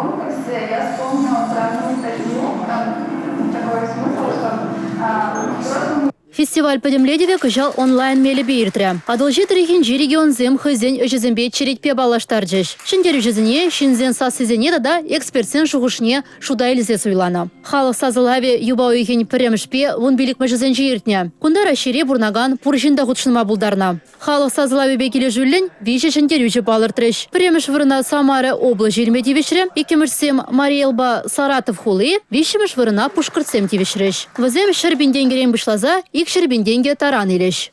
конкурсе я вспомнила про одну статью, там такой смысл, что взрослому Фестиваль пӗтӗмлетӗвӗ кӑҫал онлайн мелӗпе иртрӗ. Атӑлҫи тӑрӑхӗнчи регионсем хӑйсен ӗҫӗсемпе черетпе паллаштарчӗҫ. Ҫӗнтерӳҫӗсене ҫынсен сассисене тата экспертсен шухӑшне шута илсе суйланӑ. Халӑх сасӑлавӗ юпа уйӑхӗн пӗрремӗшпе вунпиллӗкмӗшӗсенче иртнӗ. Кунта Раҫҫейре пурӑнакан пур ҫын та хутшӑнма пултарнӑ. Халӑх сасӑлавӗпе килӗшӳллӗн виҫӗ ҫӗнтерӳҫӗ палӑртрӗҫ. Пӗрремӗш вырӑна Самара облаҫӗ илме тивӗҫрӗ, иккӗмӗшсем Мари Элпа Саратов хули, виҫҫӗмӗш вырӑна пушкӑртсем тивӗҫрӗҫ. Вӗсем 100 000 тенкӗрен пуҫласа 200 000 тенкӗ таран илӗҫ.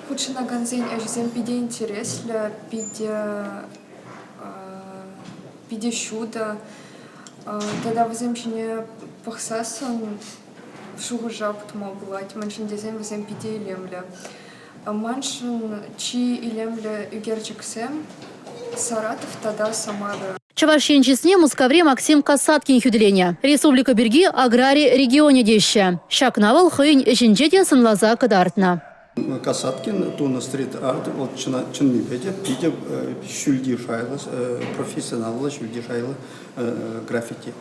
Хутшӑнакансен ӗҫӗсем питӗ интереслӗ, питӗ питӗ ҫутӑ. Тата вӗсем ҫине пӑхсассӑн шухӑша путма пулать, мӗншӗн тесен вӗсем питӗ илемлӗ. Маншӑн чи илемлӗ ӳкерчӗксем Саратов тата Самара. Чӑваш Ен чысне Мускаври Максим Касаткин хӳтӗленӗ. Республика пирки аграри регионӗ теҫҫӗ. Ҫакна вӑл хӑйӗн ӗҫӗнче те сӑнласа кӑтартнӑ. Касаткин тунӑ стрит-арт вӑл чӑннипе те питӗ ҫӳлти шайлӑ, профессионаллӑ ҫӳлти шайлӑ граффити.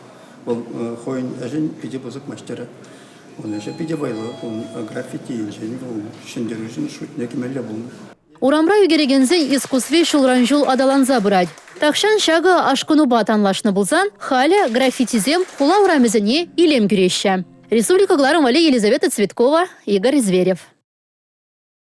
Вӑл хӑйӗн ӗҫӗн питӗ пысӑк маҫтӑрӗ. Ун ӗҫӗ питӗ вӑйлӑ. Ун граффити енчен вӑл ҫӗнтерӳҫӗн шутне кӗмелле пулнӑ. Урамра ӳкерекенсен искусстви ҫулран-ҫул аталанса пырать. Тахҫан ҫакӑ ашкӑнупа танлашнӑ пулсан, халӗ граффитисем хула урамӗсене илем кӳреҫҫӗ. Республика кӑларӑм валли Елизавета Цветкова, Игорь Зверев.